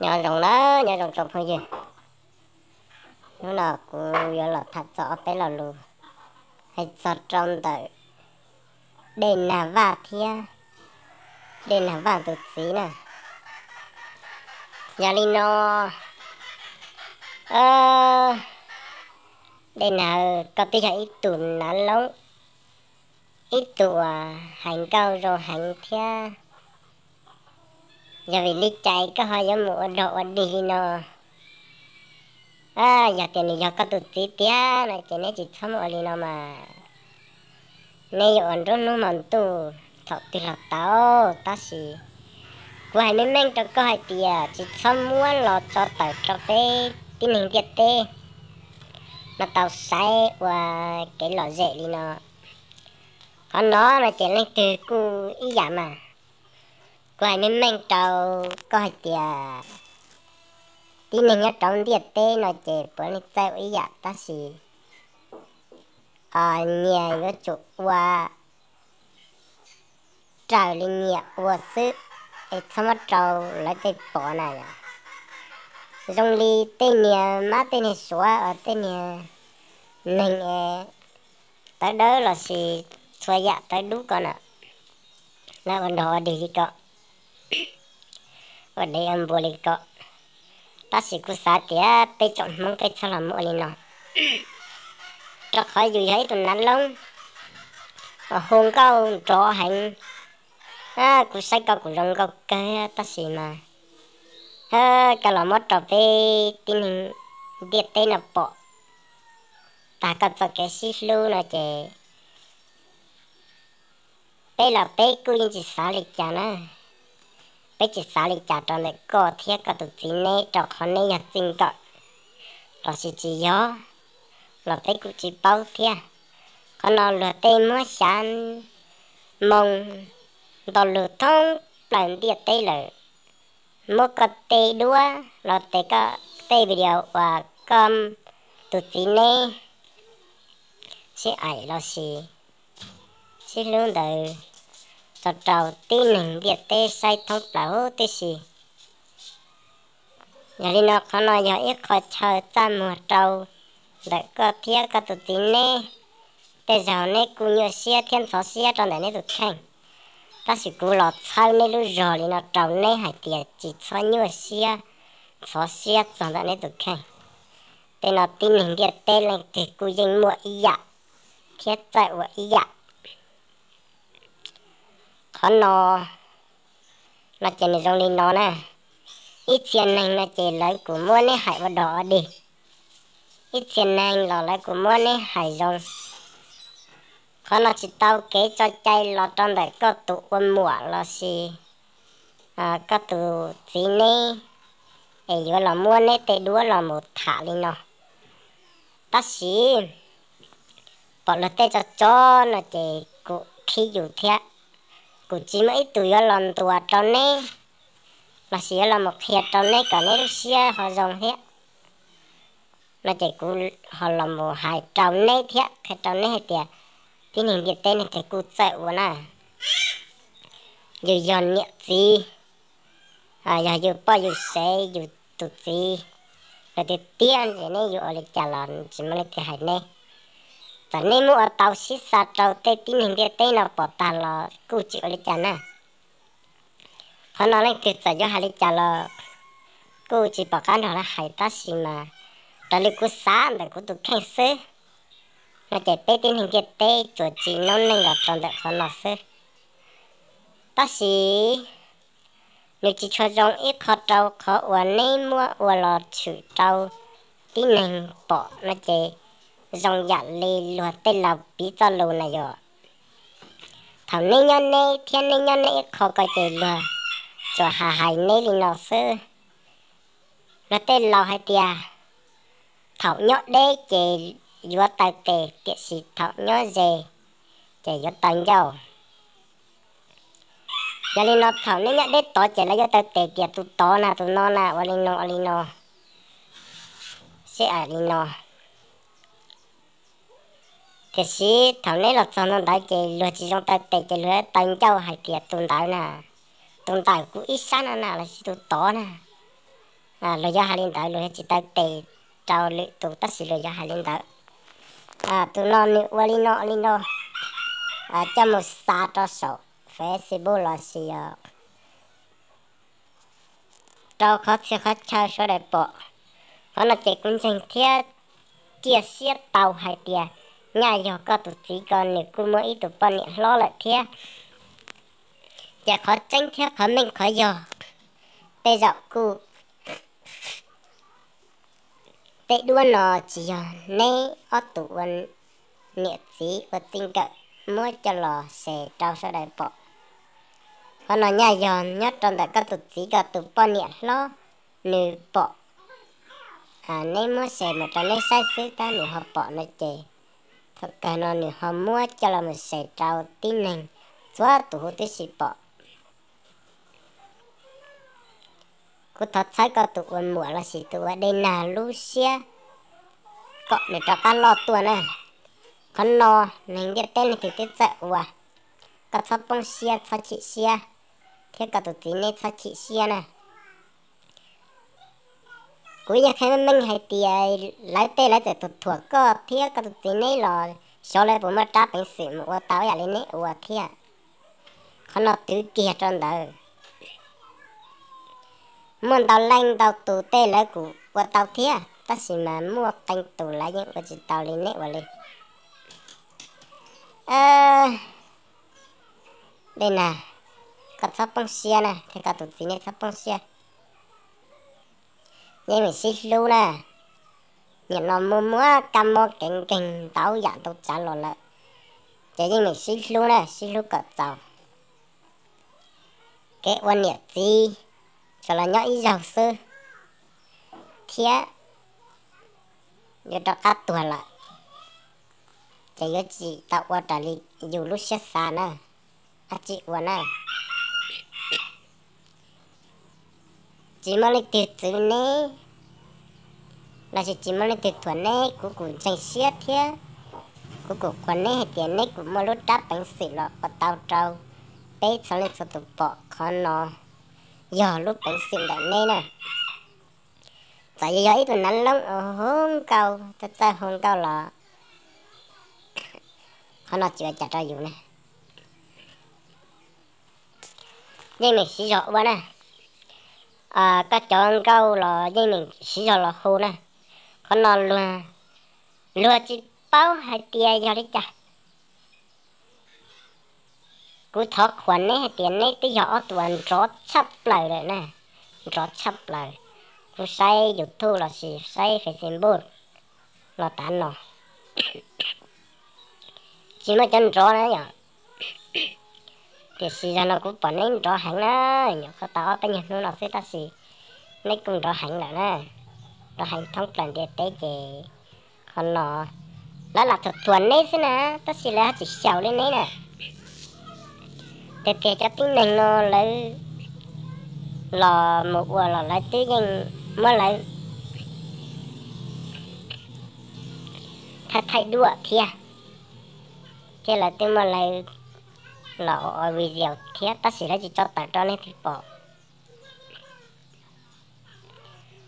Nyob zoo na, nyob zoo tsoom phooj ywg. Hnub no kuv yuav los tham txog ob peb lo lus hais txog rau ntawm Dej Nag Vaj thiab Dej Nag Vaj tus txiv na. Yog li no, Dej Nag, koj twb yog ib tug nav loob, ib tug uas hais nkauj zoo heev thiab. Yog vim li cas koj ho yuav mus ua dog ua dig li no? Yog tias nws yog koj tus txiv tiag no ces neb tsis txhob muab ua li no mas. Neb yuav ua nruab hnub hmo ntuj thaum twg los tau, tab sis kuv hais meej meej rau koj hais tias tsis txhob muab los tso tawm rau peb tib neeg ntiaj teb no tau saib ua kev lom zem li no. Qhov no no ces leej twg kuj ib yam mas. Kuv hais meej meej rau koj hais tias tib neeg nyob rau ntiaj teb no ces puav leej txawj ua ib yam, tab sis nyias yuav tsum ua raws li nyias ua xwb, es txhob muab rau lawv tej pom na yom. Zoo li tej niag mab tej niag suav uas tej niag neeg tawv dawb lossis txhua yam tawv dub ko na, lawv ua dog ua dig li ko, ua dev ua npua li ko. Tab sis kuv xav tias peb tsoom Hmoob peb txhob los muab ua li no, rau qhov yus yog ib tug nav loob uas hu nkauj nrov heev. Kuv saib koj kuj zoo nkauj kawg tab sis mas koj los muab rau peb tib neeg ntiaj teb no pom tag koj txoj kev sib hlub no ces peb los peb kuj yeej tsis xav li cas na. Peb tsis xav li cas rau ntawm koj thiab koj tus txiv neb, rau qhov neb yog txij nkawm lossis tsis yog los peb kuj tsis paub thiab. Qhov no luag tej muab xyav moo nto lug thoob plaws ntiaj teb lawm. Muab koj tej duab los tes koj tej video uas koj tus txiv neb sib aim lossis sib hlub ntawd tso rau tib neeg ntiaj teb saib thoob plaws huv tib si. Yog li no qhov no yog ib qho chaw txaj muag rau ntawm koj thiab koj tus txiv neb. Tej zaum neb kuj nyuaj siab thiab ntxhov siab rau ntawm neb tus kheej, tab sis kuv los txhawb neb lub zog li no rau neb hais tias tsis txhob nyuaj siab ntxhov siab txog ntawm neb tus kheej. Tej no tib neeg ntiaj teb leej twg kuj yeej muaj ib yam thiab txawj ua ib yam. Qhov no no ces nws zoo li no na. Ib txhia neeg no ces lawv kuj muab neb hais ua dog ua dig, ib txhia neeg los lawv kuj muab neb hais zoo. Qhov no tsis tau kev tso cai los rau ntawm koj tus ua muam lossis koj tus txiv neb es yuav los muab neb tej duab los mus tham li no. Tab sis pom luag tej tso tso no ces kuv khib yus thiab. Kuv tsis muaj ib tug yuav los ntuas rau neb lossis yuav los mus qhia rau neb kom neb lub siab ho zoo thiab. No ces kuv ho los mus hais rau neb thiab, qhia rau neb hais tias tib neeg ntiaj teb neeg twg kuj txawj ua na. Yus yog niam txiv, yog yus poj yus sev yus tus txiv, lawv tiag tiag ces neb yuav ua li cas los tsis muaj leej twg hais neb. Txawm neb muab ua tau sib xa rau tej tib neeg ntiaj teb no pom tag los kuj tsis ua li cas na. Qhov no leej twg txawm yuav hais li cas los kuj tsis pom qab nrog lawv hais, tab sis mas raws li kuv xav ntawm kuv tus kheej xwb no ces peb tib neeg ntiaj teb tsuas tsis noob neej los rau ntawm qhov no xwb. Tab sis nws tsis tshua zoo ib qho rau qhov uas neb muab ua los tshwm rau tib neeg pom no ces zoo yam li luag tej laus piv txoj lus na yom. Thaum neb nyob neb thiab neb nyob neb ib qho ko ces luag tsuas hais hais neb li no xwb. Luag tej laus hais tias thaum nyob deb ces yuav taw tes, tiam sis thaum nyob ze ces yuav taw ncauj. Yog li no thaum neb nyob deb tod ces lawv yuav taw tes tias tus tod na, tus no na, ua li no ua li no, sib aim li no. Tiam sis thaum neb los txog ntua ntawd ces luag tsis zoo taw tes ces luag taw ncauj hais tias tus ntawd na, tus ntawm kuv ib sab no na, lossis tus tod na. Luag yuav hais li ntawd, luag yuav tsis taw tes rau lwm tus, tab sis luag yuav hais li ntawd. Tus no nws ua li no li no, coj mus xa rau saum Facebook los sis yog rau qhov txhia qhov chaw sawv daws pom. Qhov no ces kuv ntseeg thiab cia siab tau hais tias nyaj yog koj tus txiv ko nws kuj muaj ib tug poj niam hlob lawm thiab. Ces qhov tseeb thiab qhov meej qhov yog, tej zaum kuj, tej duab no tsis yog neb ob tug ua niam txiv ua txij nkawm muab coj los share rau sawv daws pom. Qhov no nyaj yog nyob rau ntawm koj tus txiv ko tus poj niam hlob nws pom, neb muab share mus rau neb saib xwb tab nws ho pom no ces thaum kawg no nws ho muab coj los mus share rau tib neeg txhua tus huv tib si pom. Kuv thov txhawb koj tus ua muam los sis tus ua dej nag lub siab kom nws rov qab loj tuaj na. Qhov no neeg ntiaj teb leej twg twb txawj ua, koj txhob poob siab txhob chim siab, thiab koj tus txiv neb txhob chim siab na. Kuv yeej qhia meej meej hais tias lawv tej lawv txawm tus thuam koj thiab koj tus txiv neb los xyov lawv puas muaj rab peev xwm mus ua tau yam li neb ua thiab. Qhov no twv kiag rau ntawd. Muaj ntau leej ntau tus tej lawv kuj ua tau thiab, tab sis mas muaj qee tus lawv yeej ua tsis tau li neb ua li. Dej nag, koj txhob poob siab na, thiab koj tus txiv neb txhob poob siab. Yeej meem sib hlub na. Nim no muaj muaj kab mob kev nkeeg ntau yam ntau tsav los lawm, ces yeej meem sib hlub na, sib hlub kom txaus. Kev ua niam txiv tsuas los nyob ib zaug xwb, thiab yuav rov qab tuag lawm, ces yuav tsis tau ua raws li yus lub siab xav na. Ab tsi ua na, tsis muaj leej twg txwv neb los sis tsis muaj leej twg thuam neb, kuv kuj ntseeg siab thiab kuv kuj qhuas neb hais tias neb kuj muaj lub rab peev xwm los ua tau rau peb txhua leej txhua tus pom. Qhov no yog lub peev xwm ntawm neb na. Txawm yog ib tug nav loob hu nkauj, txawj hu nkauj los qhov no tsis ua cas rau yus na. Yeej meem siv zog ua na. Koj cov nkauj los yeej meem siv zog los hu na. Qhov no luag, luag tsis paub hais tias yog li cas. Kuv thov qhuas neb hais tias neb twb yog ob tug uas nrov tshaj plaws lawm na, nrov tshaj plaws. Kuv saib YouTube los sis saib Facebook los tav no tsis muaj cov nrov na yom. Tiam sis zaum no kuv pom neb nrov heev na, nyuam qhuav tau ob peb nyuag hnub no xwb tab sis neb kuj nrov heev lawm na, nrov heev thoob plaws ntiaj teb ces qhov no lawv lam thuam thuam neb xwb na, tab sis lawv ho tsis xyaum li neb na. Tiag tiag cov tib neeg no lawv los mus ua los lawv twb yeej muab lawv thaij thaij duab thiab, thiab lawv twb muab lawv los ua video thiab tab sis lawv tsis tso tawm rau nej twg pom.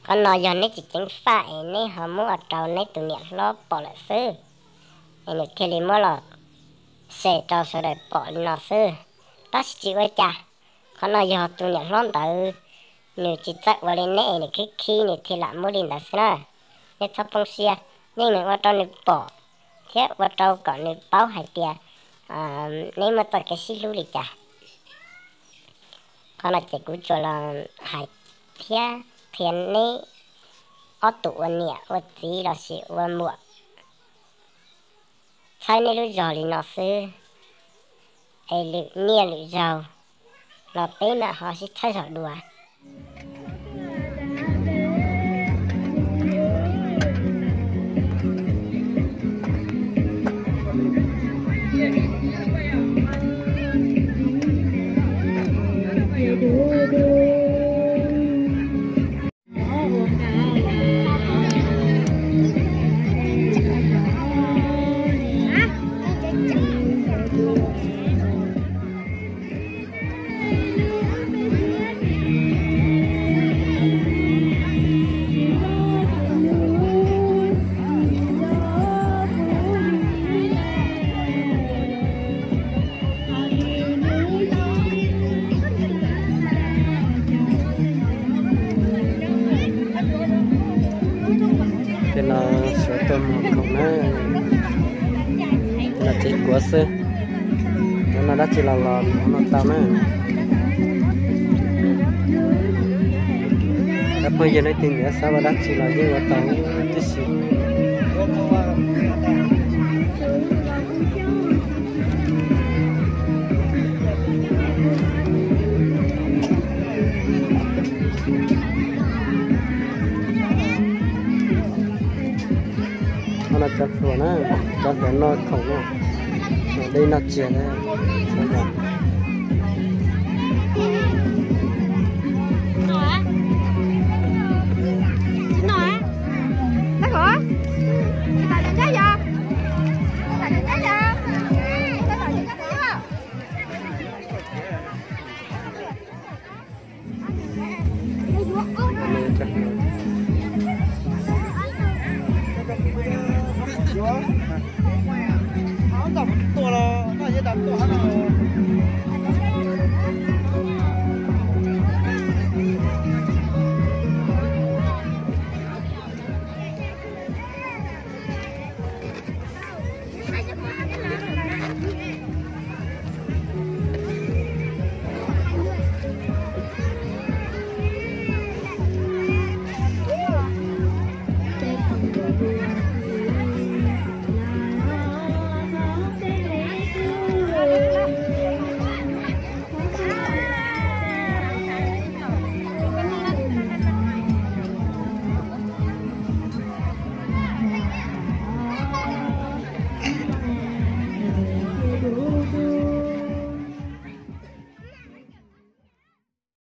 Qhov no yog neb tsis ceev faj es neb ho muab ua rau neb tus niam hlob pom lawm xwb, es nws thiaj li muab los share rau sawv daws pom li no xwb. Tab sis tsis ua cas, qhov no yog tus niam hlob ntawd nws tsis txawj ua li neb es nws khib khib nws thiaj lam muab li ntawd xwb na. Neb txhob poob siab, yeej meem ua rau nws pom thiab ua rau kom nws paub hais tias neb muaj txoj kev sib hlub li cas. Qhov no ces kuv tsuas los hais thiab qhia neb ob tug ua niam ua txiv los sis ua muam txhawb neb lub zog li no xwb, es lwm niaj lwm zaug los peb mam ho sib txhawb zog dua. Ces no sawv tuaj mus khoom na, no tsev kuav xwb, cov no dab tsi los los mus no tau na. Cov phooj ywg leej twg nyiam xav ua dab tsi los yeej ua tau tib si. Qhov no cov hluas na, cov hluas noj khoom na, dej noj tsiag na.